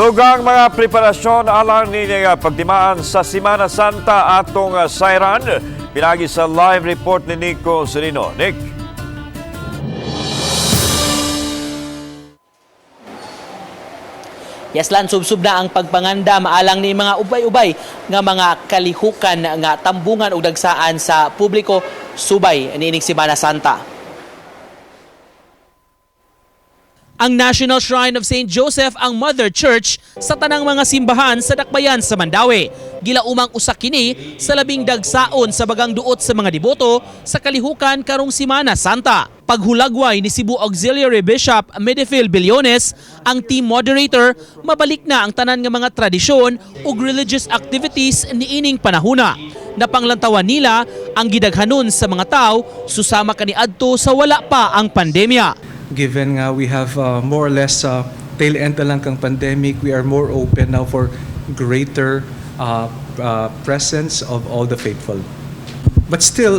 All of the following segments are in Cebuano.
Dugang mga preparasyon alang ni pagtimaan sa Simana Santa atong sayran. Pinagi sa live report ni Nico Serino. Nick. Yes, lan, subsub na ang pagpanganda maalang ni mga ubay-ubay nga mga kalihukan nga tambungan og dagsaan sa publiko subay niining Semana Santa. Ang National Shrine of St. Joseph ang Mother Church sa tanang mga simbahan sa Dakbayan sa Mandaue. Gilaumang usa kini sa labing dagsaon sa bagang duot sa mga deboto sa kalihukan karong Simana Santa. Paghulagway ni Cebu Auxiliary Bishop Medifil Billones, ang team moderator, mabalik na ang tanan nga mga tradisyon ug religious activities niining panahuna. Napanglantawan nila ang gidaghanon sa mga tao susama kaniadto sa wala pa ang pandemya. Given nga we have more or less tail end na lang kang pandemic, we are more open now for greater presence of all the faithful. But still,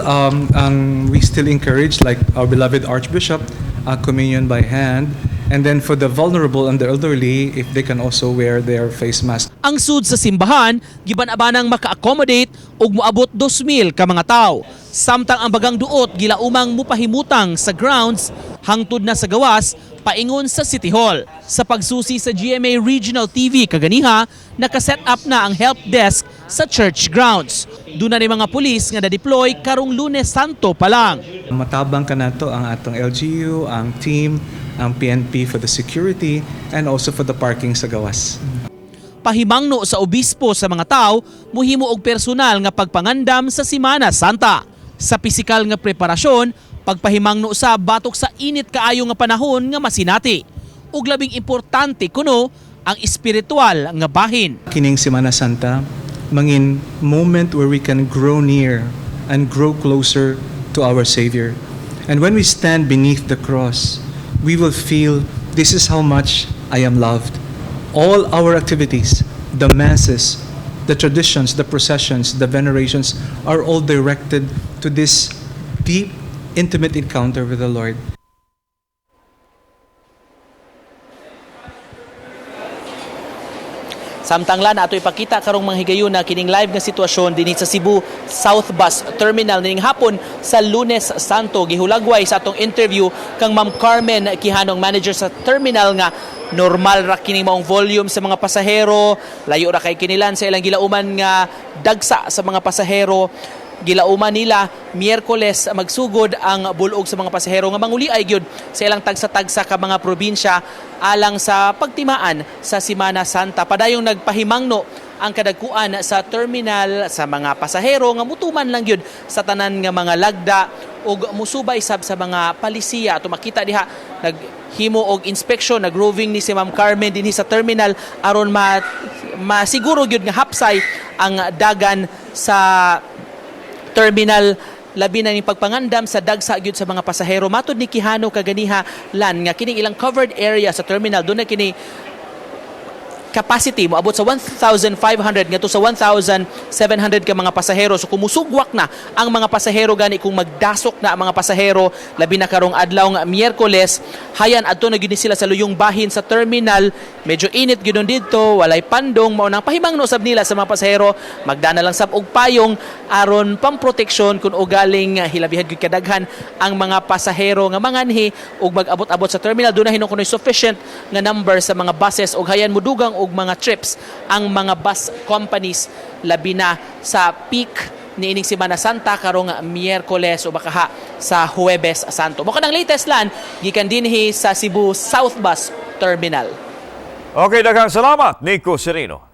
we still encourage, like our beloved Archbishop, communion by hand. And then for the vulnerable and the elderly, if they can also wear their face mask. Ang sud sa simbahan giban-abanang maka-accommodate og moabot 2,000 ka mga tawo. Samtang ang bagang duot gilaumang mupahimutang sa grounds hangtod na sa gawas paingon sa City Hall. Sa pagsusi sa GMA Regional TV kaganiha, nakaset up na ang help desk sa church grounds. Doon na ni mga pulis nga na-deploy karong Lunes Santo pa lang. Matabang ka na to ang atong LGU, ang team, ang PNP for the security, and also for the parking sa gawas. Pahimangno sa obispo sa mga tao, muhimo og personal nga pagpangandam sa Simana Santa. Sa pisikal nga preparasyon, pagpahimangno sa batok sa init kaayo nga panahon nga masinati. Ug labing importante kuno ang espiritual nga bahin. Kining Semana Santa, mangin moment where we can grow near and grow closer to our Savior. And when we stand beneath the cross, we will feel this is how much I am loved. All our activities, the masses, the traditions, the processions, the venerations are all directed to this deep, intimate encounter with the Lord. Samtang lan ato ipakita karong mga higayuna kining live nga sitwasyon dinhi sa Cebu South Bus Terminal nining hapon sa Lunes Santo. Gihulagway sa atong interview kang Ma'am Carmen Quijanong, manager sa terminal, nga normal ra kini maong volume sa mga pasahero, layo ra kay kinilan sa ilang gilauman nga dagsa sa mga pasahero. Gilauman nila Miyerkules magsugod ang bulog sa mga pasahero nga manguliay gyud sa ilang tagsa-tagsa ka mga probinsya alang sa pagtimaan sa Simana Santa. Padayong nagpahimangno ang kadagkuan sa terminal sa mga pasahero nga mutuman lang gyud sa tanan nga mga lagda ug musubay sab sa mga palisiya. Ato makita diha naghimo og inspection, nagroving ni si Ma'am Carmen dinhi sa terminal aron masiguro gyud nga hapsay ang dagan sa terminal, labi na ning pagpangandam sa dagsa gyud sa mga pasahero. Matod ni Quijano kaganiha lan nga kining ilang covered area sa terminal doon na kini capacity moabot sa 1,500 ngadto sa 1,700 ka mga pasahero. So kumusugwak na ang mga pasahero, gani kung magdasok na ang mga pasahero labi na karong adlaw nga Miyerkules, hayan adto na gyud ni sila sa luyong bahin sa terminal. Medyo init gyud nun didto, walay pandong, mao nang pahimangno sab nila sa mga pasahero magdana lang sab og payong aron pamproteksyon kung ugaling hilabihan gyud kadaghan ang mga pasahero nga manganhi ug mag-abot-abot sa terminal. Doon na hinuon kunoy sufficient nga number sa mga buses ug hayan mudugang og mga trips ang mga bus companies labi na sa peak niining Semana Santa karong Miyerkules o baka ha sa Huwebes Santo. Mao kanang latest lan gikan dinhi sa Cebu South Bus Terminal. Okay, daghang salamat, Nico Serino.